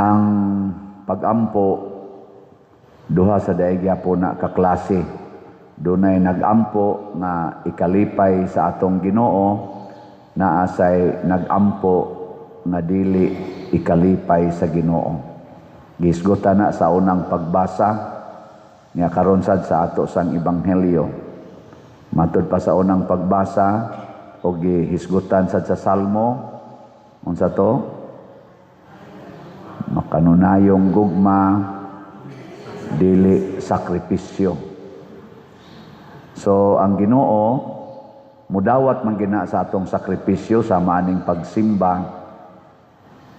Ang pagampo, duha sa diay gyapon na kaklase. Dunay nagampo nga ikalipay sa atong Ginoo, naa say nagampo nga dili ikalipay sa Ginoo. Gihisgutan na sa unang pagbasa nga karon sad sa ato sang ebanghelyo. Matud pa sa unang pagbasa o gihisgutan sad sa Salmo, unsa to? Makanunayong gugma dili sakripisyo. So ang Ginoo mudawat man gina sa atong sakripisyo sa maaning pagsimba,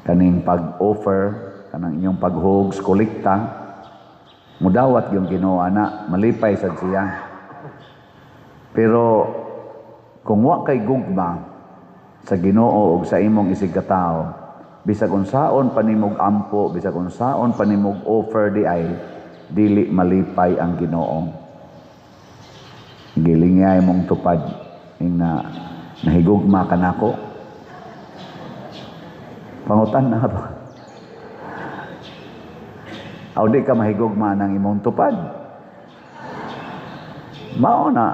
kaning pag-offer, kanang inyong paghugs, kolekta, mudawat yung Ginoo ana, malipay sad siya. Pero kung wa kay gugma sa Ginoo ug sa imong isig katawo, bisag unsaon pa nimog ampo, bisag unsaon pa nimog offer di ay dili malipay ang Ginoo. Gilingay mong tupad ing na nahigugma ka nako. Pangutan na ba? Aw di ka mahigugma ng imong tupad. Mao na,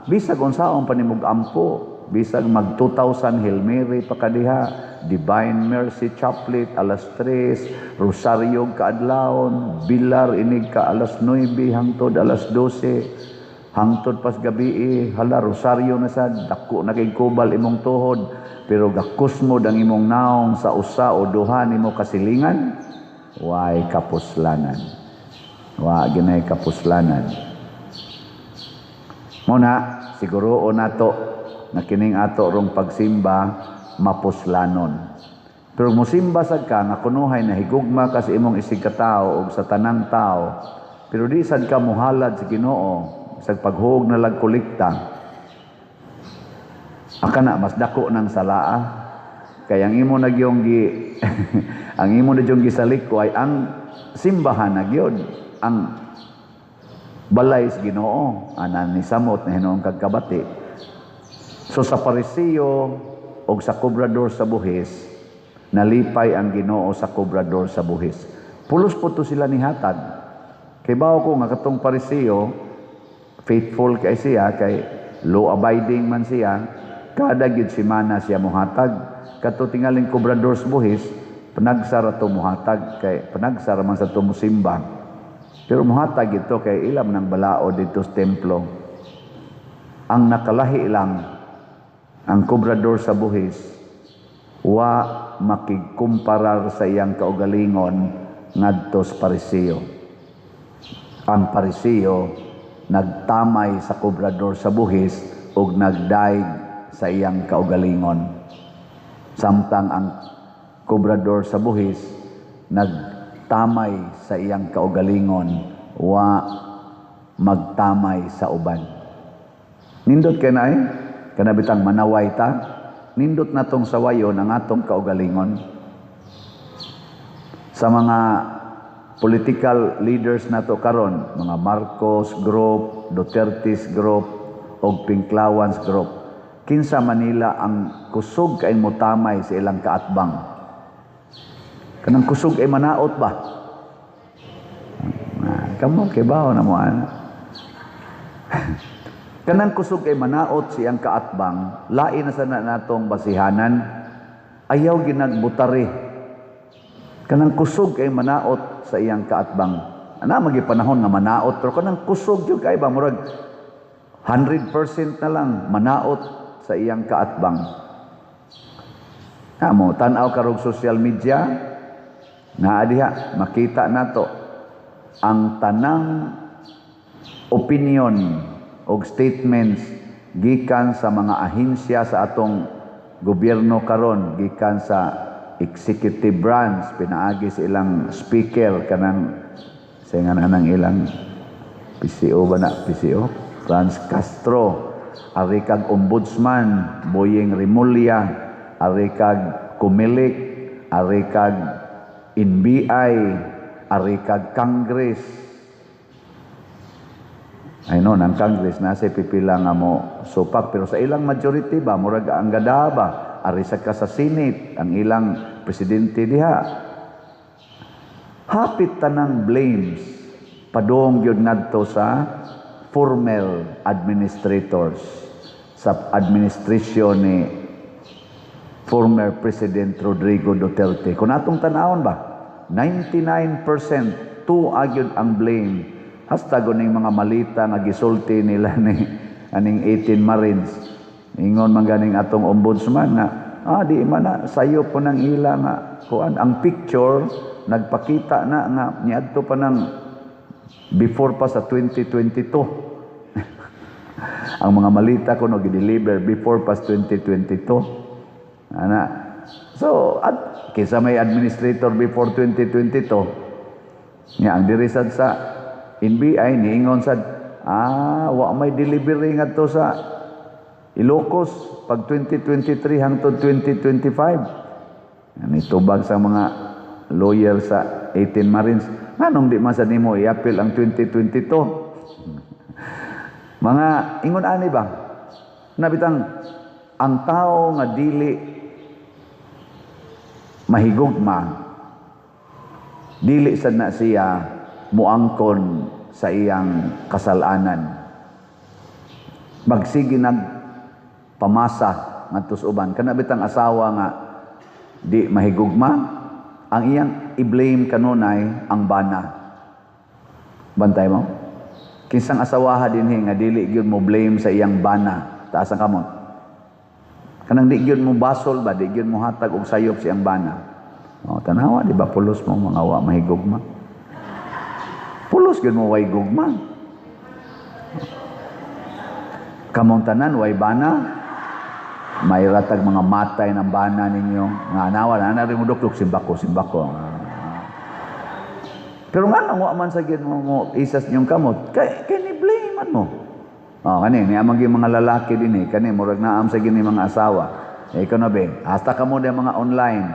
bisag unsaon pa nimog ampo, bisag mag 2000 Hail Mary pa kadiha, Divine Mercy Chaplet alas 3, Rosario kaadlawon, Bilar inig ka alas 9 hangtod alas 12, hangtod pas gabi, hala, Rosario na sad, dako na kay kubal imong tuhod, pero gakusmod ang imong naong sa usa o duha nimo kasilingan, way kapuslanan. Wa ginay kapuslanan. Muna, siguro nato na kining ato rong pagsimba mapuslanon. Pero musimba sad ka nga kunuhay na higugma ka sa imong isig katao og sa tanang tao, pero di sad ka muhalad sa Ginoo sa paghug na lag kolekta. Aka na mas dako ng salaa. Kay ang imo na gyung gi ang imo na gyung gisalik ko ay ang simbahan na gyud, ang balay sa Ginoo ana ni samot na hinuon kag kabati. So sa Pariseo og sa kobrador sa buhis, nalipay ang Ginoo sa kobrador sa buhis. Pulos po to sila nihatag. Kay bawo ko nga katong Pariseo, faithful kay siya, kay law abiding man siya, kada gyud semana siya mohatag. Kato tingaling kobrador sa buhis, panagsara to mohatag kay panagsara man sa to mosimba. Pero mohatag ito kay ilam ng balao dito sa templo. Ang nakalahi lang ang kobrador sa buhis, wa makigkumparar sa iyang kaugalingon ngadto sa Pariseo. Ang Pariseo nagtamay sa kobrador sa buhis ug nagdaig sa iyang kaugalingon. Samtang ang kobrador sa buhis nagtamay sa iyang kaugalingon, wa magtamay sa uban. Nindot kay na eh. Kana bitang manaway ta, nindot na tong sawayon ang atong kaugalingon. Sa mga political leaders nato karon, mga Marcos Group, Duterte's Group, og Pinklawans Group, kinsa Manila ang kusog kay motamay sa ilang kaatbang? Kanang kusog ay manaot ba? Ah, kamo kay bawo na mo ana. Kanang kusog kay manaot siyang kaatbang, lain na sana natong basihanan, ayaw ginagbutari. Kanang kusog kay manaot sa iyang kaatbang. Ana magi panahon nga manaot, pero kanang kusog jud kay ba murag 100% na lang manaot sa iyang kaatbang. Amo tan-aw karog social media, naa diha makita nato ang tanang opinion og statements gikan sa mga ahensya sa atong gobyerno karon, gikan sa executive branch pinaagi sa ilang speaker, kanang sa nga anang ilang PCO ba na, PCO Franz Castro, ari kag ombudsman Boying Remulla, ari kag Comelec, ari kag NBI, ari kag Congress. Ay no, ang Congress nasa pipila nga mo supak, pero sa ilang majority ba, murag ang gada ba, ari sa ka sa Senate, ang ilang presidente diha. Hapit tanang blames padung gyud ngadto sa former administrators, sa administrasyon ni former President Rodrigo Duterte. Kung atong tan-awon ba, 99% tuwa gyud ang blame. Hasta ning mga malita nga gisulti nila ni aning 18 Marines. Ingon man ganing atong ombudsman nga di man na sayo po ng ila nga kuan, ang picture nagpakita na nga niadto pa ng before pa sa 2022. Ang mga malita kuno gi-deliver before pa sa 2022. Ana. So, at kinsa may administrator before 2022? Nya ang diri sad sa NBI niingon sad, wa may delivery ngadto sa Ilocos pag 2023 hangtod 2025. Ani tubag sa mga lawyer sa 18 Marines, nganong di man sa nimo i-appeal ang 2022? Mga ingon ani ba? Nabitang ang tao nga dili mahigugma, dili sad na siya muangkon sa iyang kasalanan. Magsige nag pamasa ngadto sa uban. Kana bitang asawa nga di mahigugma, ang iyang i-blame kanunay ang bana. Bantay mo? Kinsang asawaha dinhi nga dili gyud mo blame sa iyang bana? Taas ang kamot. Kanang di gyud mo basol ba, di gyud mo hatag og sayop sa iyang bana. Oh, tanawa, di ba pulos mo mga wa mahigugma? Pulos gyud mo way gugma. Kamong tanan way bana. May ratag mga matay ng bana ninyo. Nga nawa na na rin mo duklok simbako, simbako. Pero nga nang wa man sa gyud mo isas niyong kamot, kay ni blame man mo. Oh, kani ni amang gyud mga lalaki dinhi, kani murag naam sa gini mga asawa. Eh, ikaw na be, hasta kamo di mga online.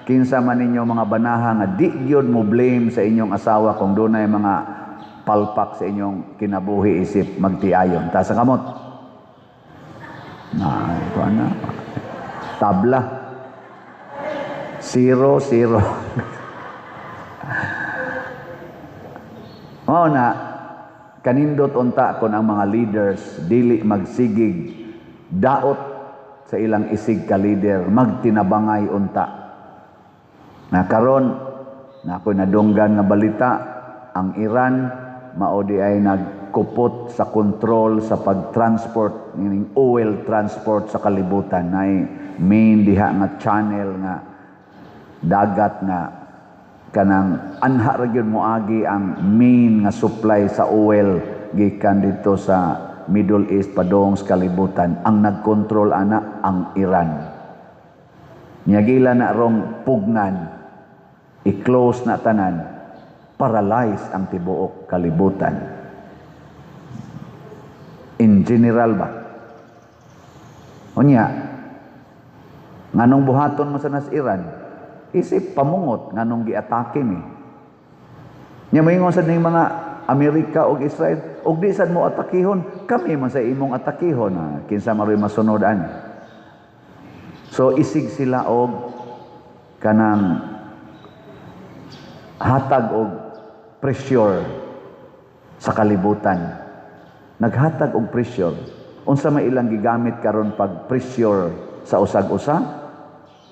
Kinsa man ninyo mga banaha nga di gyud mo blame sa inyong asawa kung dunay mga palpak sa inyong kinabuhi isip magtiayon? Taas ang kamot. Na, ito ana. Tabla. 0, 0. Mao na, kanindot unta kon ang mga leaders dili magsigig daot sa ilang isig ka leader, magtinabangay unta. Na karon na ako'y nadunggan nga balita, ang Iran mao di ay nagkupot sa kontrol sa pag-transport, meaning oil transport sa kalibutan, na main diha nga channel nga dagat nga kanang anha ra gyud moagi ang main nga supply sa oil gikan dito sa Middle East padung sa kalibutan. Ang nagkontrol ana ang Iran. Nyagila na rong pugnan, i-close na tanan, paralyze ang tibuok kalibutan. In general ba? Unya, nganong buhaton mo sa nas Iran? Isip pamungot nganong giatake mi. Nya moingon sad ning mga Amerika ug Israel, ug di sad mo atakihon, kami man sa imong atakihon. Ah, kinsa maroy masunod ani? So isig sila og kanang hatag og pressure sa kalibutan. Naghatag og pressure. Unsa may ilang gigamit karon pag pressure sa usag-usa?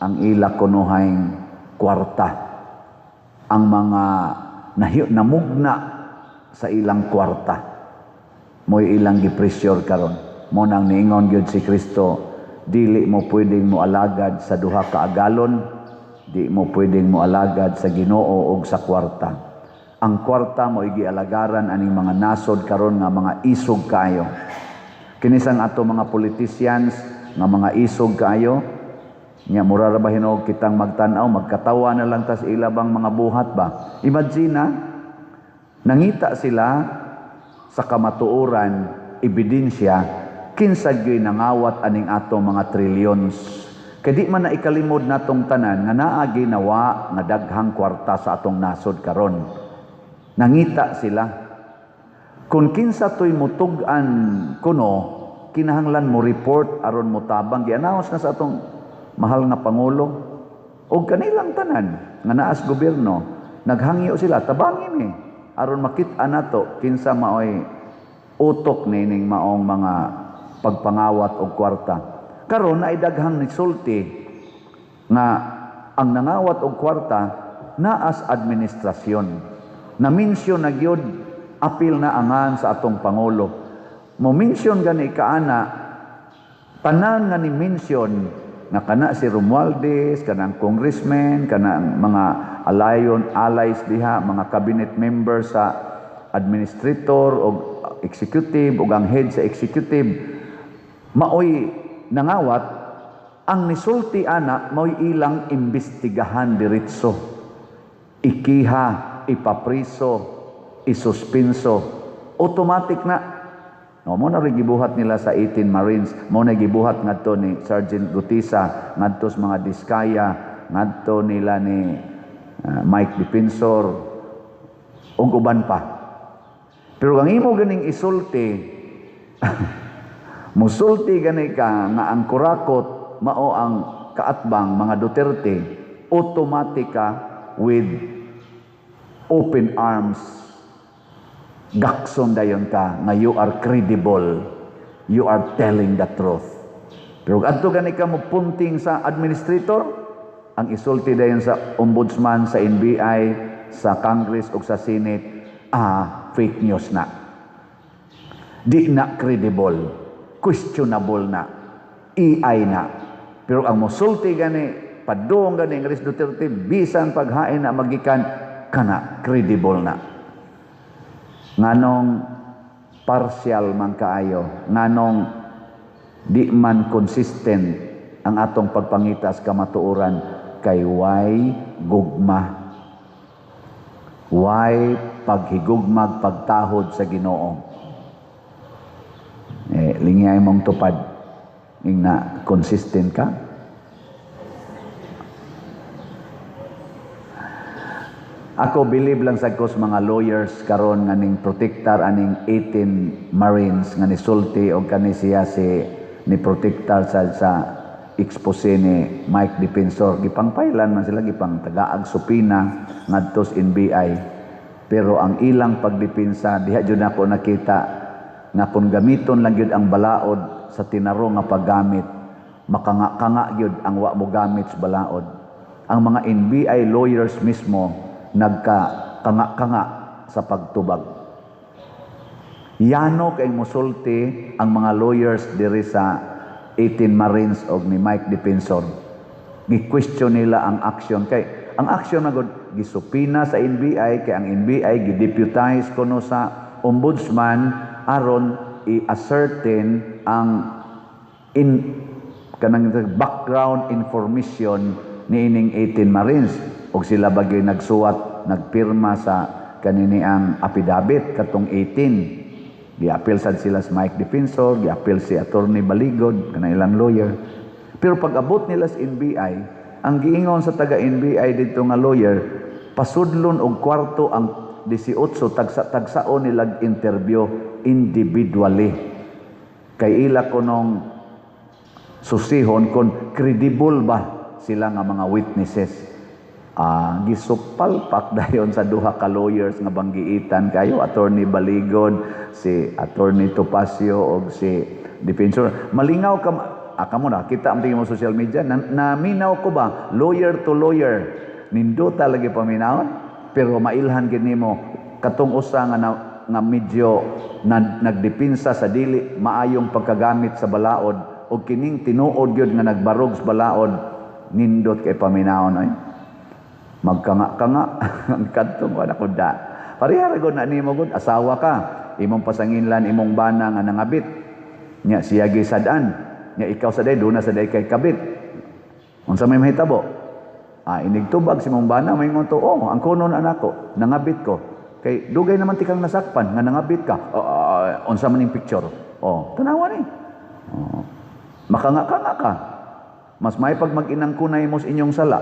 Ang ila kunuhang kwarta. Ang mga namugna sa ilang kwarta. Mo'y ilang gi-pressure karon. Mo nang niingon gyud si Kristo, dili mo pwedeng mo alagad sa duha ka agalon, di mo pwedeng mo alagad sa Ginoo og sa kwarta. Ang kwarta mo igialagaran aning mga nasod karon nga mga isog kaayo. Kinisang ato mga politicians nga mga isog kaayo, nya mura ra ba hinuog kitang magtan-aw, magkatawa na lang tas ila bang mga buhat ba? Imagine na, nangita sila sa kamatuoran, ebidensya, kinsa gyud nangawat aning ato mga trillions. Kay di man na ikalimod natong tanan nga naa ginawa nga daghang kwarta sa atong nasod karon. Nangita sila. Kung kinsa to'y mutug-an kuno, kinahanglan mo report aron motabang. Gi-announce na sa atong mahal nga pangulo o kanilang tanan nga naas gobyerno. Naghangyo sila, tabangi mi aron makit-an nato kinsa maoy utok nining maong mga pagpangawat og kwarta. Karon naay daghang nisulti nga ang nangawat og kwarta naas administrasyon. Na-mention na gyud, apil na angan sa atong pangulo. Mo mention gani kaana, tanan nga ni mention nga kana si Romualdez, kanang congressman, kanang mga alayon allies diha, mga cabinet members sa administrator o executive o ang head sa executive maoy nangawat, ang nisulti ana maoy ilang imbestigahan diretso, ikiha, ipapriso, isuspinso, automatic na. No, mo na rin gibuhat nila sa 18 Marines, mo na gibuhat ngadto ni Sergeant Gutisa, ngadto sa mga Diskaya, ngadto nila ni Mike Defensor, ug uban pa. Pero ang imo ganing isulti, musulti gani ka nga ang kurakot mao ang kaatbang mga Duterte, automatic ka with open arms, gakson dayon ka nga you are credible, you are telling the truth. Pero adto gani ka mo punting sa administrator, ang isulti dayon sa ombudsman, sa NBI, sa Congress ug sa Senate, fake news na, di na credible, questionable na, AI na. Pero ang mosulti gani, padung gani ang Riz Duterte, bisan paghain na magikan kana, credible na. Nganong partial man kaayo? Nganong di man consistent ang atong pagpangitas kamatuoran? Kay way gugma, way paghigugmag, pagtahod sa Ginoo. Eh, lingay mong tupad ing na consistent ka. Ako believe lang sa ko sa mga lawyers karon nga ning protektar aning 18 Marines nga nisulti og kani siya si ni protektar sa expose ni Mike Defensor. Gipangpailan man sila, gipang tagaag supina ngadto sa NBI, pero ang ilang pagdepensa diha jud nako nakita nga kung gamiton lang gyud ang balaod sa tinarong nga paggamit, makanga-kanga gyud ang wa mo gamit sa balaod. Ang mga NBI lawyers mismo nagka-kanga-kanga sa pagtubag. Yano kay musulti ang mga lawyers diri sa 18 Marines og ni Mike Defensor. Gi-question nila ang action, kay ang action na gud gisupina sa NBI, kay ang NBI gideputize kuno sa ombudsman aron i-ascertain ang in kanang background information niining 18 Marines, og sila bagay nagsuwat, nagpirma sa kanini ang affidavit katong 18. Giapil sad sila sa Mike Defensor, giapil si Attorney Baligod, kanang ilang lawyer. Pero pag abot nila sa NBI, ang giingon sa taga NBI didto nga lawyer, pasudlon og kwarto ang 18, tagsa-tagsaon nila interview individually. Kay ila kunong susihon kung credible ba sila nga mga witnesses. Gisupalpak dayon sa duha ka lawyers nga banggiitan kayo, Attorney Baligod, si Attorney Topacio og si Defensor. Malingaw ka, kamo na kita ang tingin mo social media, naminaw ko ba lawyer to lawyer, nindota lagi paminawon, pero mailhan gid nimo katong usa nga nga medyo nagdepensa sa dili maayong pagkagamit sa balaod og kining tinuod gyud nga nagbarog sa balaod, nindot kay paminawon ay magkanga-kanga ang kadtong wala ko da. Pareha ra gud na nimo gud, asawa ka, imong pasanginlan imong bana nga nangabit. Nya siya gisad-an, nya ikaw sa day duna sa day kay kabit. Unsa may mahitabo? Inigtubag si imong bana, maingon to, "Oh, ang kunon anak ko, nangabit ko." Kay dugay naman tikang nasakpan nga nangabit ka. Unsa man ning picture? Oh, tanawa ni. Oh. Makanga-kanga ka. Mas may pag mag-inang kunay mo sa inyong sala.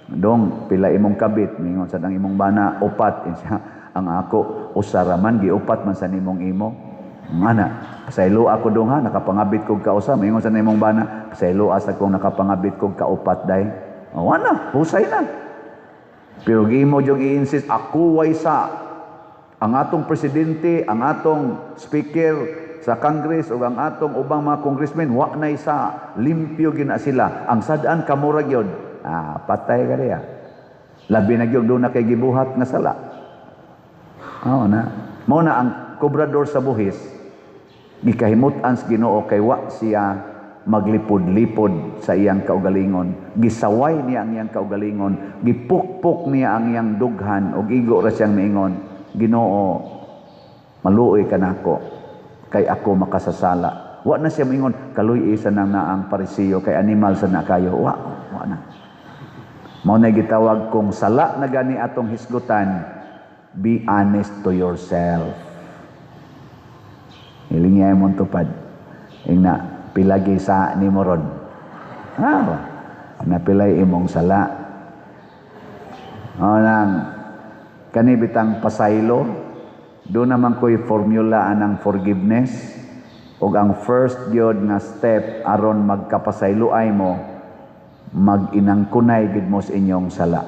Dong, pila imong kabit, mingon sa ang imong bana, upat. Siya, ang ako, usa ra man, giupat man sa nimong imo. Ngana, pasaylo ako dong ha, nakapangabit kog kausa, mingon sa nimong bana, pasaylo asa kong nakapangabit kog kaupat day. O, wala, husay na. Pero imo yung i-insist, "Ako way sa ang atong presidente, ang atong speaker sa Congress ug ang atong ubang mga congressmen wa na sa, limpyo gina sila. Ang sad-an kamo ra gyud." Ah, patay ka diya. Labi na gyud duna kay gibuhat nga sala. Oo na. Mao na ang kobrador sa buhis, gikahimut-an sa Ginoo kay wa siya maglipod-lipod sa iyang kaugalingon. Gisaway niya ang iyang kaugalingon, gipukpok niya ang iyang dughan ug igo ra siyang miingon, "Ginoo, maluoy ka nako kay ako makasasala." Wa na siya miingon, "Kaluy sa nang naang Parisiyo kay animal sa na kayo." Wa, wa na. Mao na gitawag kung sala na gani atong hisgutan, be honest to yourself. Hiling mo tupad. Ingna, pilagi sa ni mo ron. Ah, napilay imong sala. O nang, kani bitang pasaylo, do naman ko'y formula anang forgiveness, ug ang first gyud nga step aron magkapasaylo ay mo, mag-inangkunay gid mo sa inyong sala.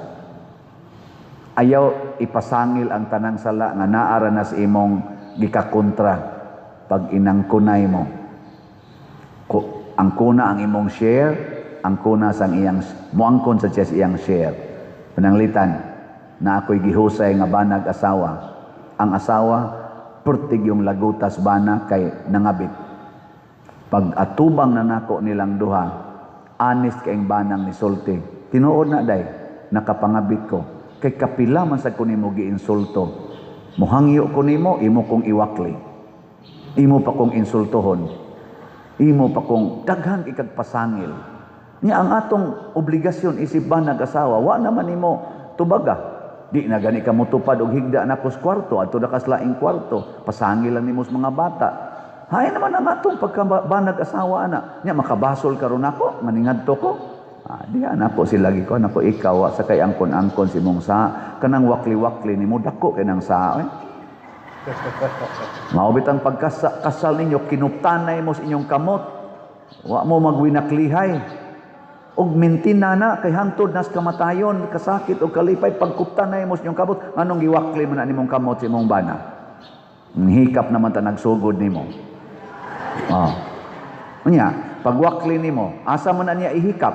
Ayaw ipasangil ang tanang sala nga naara na sa imong gikakontra. Pag inangkunay mo, ang kuna ang imong share, ang kuna sang iyang moangkon sa siya sa iyang share. Pananglitan na ako'y gihusay nga banag asawa. Ang asawa pertig yung lagutas bana kay nangabit. Pag atubang na nako nilang duha, honest kaing banang ni sulti. "Tinuod na day, nakapangabit ko. Kay kapila man sa ko nimo giinsulto. Muhangyo ko nimo, imo kong iwakli. Imo pa kong insultohon. Imo pa kong daghan ikag pasangil." Nya ang atong obligasyon isip banag asawa, wa naman nimo tubaga. Di na gani ka motupad og higda na kos kwarto, adto na kas laing kwarto, pasangil lang nimo sa mga bata. Hay naman ang atong pagkabanag asawa ana. Nya makabasol karon nako, maningadto ko. Ah, diha nako sila gi ko nako, ikaw wa sa kay angkon-angkon si mong sa kanang wakli-wakli nimo, dako kay nang sa eh. Mao bitang pagkasal ninyo, kinuptanay mo sa inyong kamot. Wa mo magwinaklihay. Og mintina na kay hantod nas kamatayon, kasakit o kalipay, pagkuptanay mo sa inyong kamot, nganong giwakli man na nimong kamot sa imong bana? Hikap naman ta nagsugod nimo. Oh. Unya, pagwakli nimo, asa man na niya ihikap?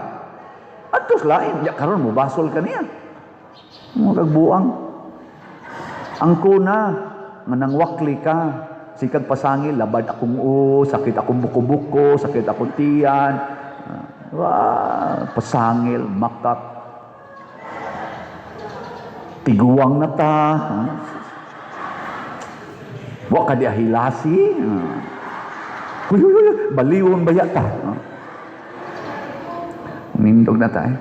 Adtos lain, ya karon mo basol ka niya. Mo kagbuang. Ang kuna nga nangwakli ka, sikag pasangil, "Labad akong o, sakit akong buko-buko, sakit akong tiyan." Ah, pasangil, makak. Tiguang na ta. Wa ka di ahilasi. Huy, huy, huy, baliwon ba ta? Nindog na ta eh.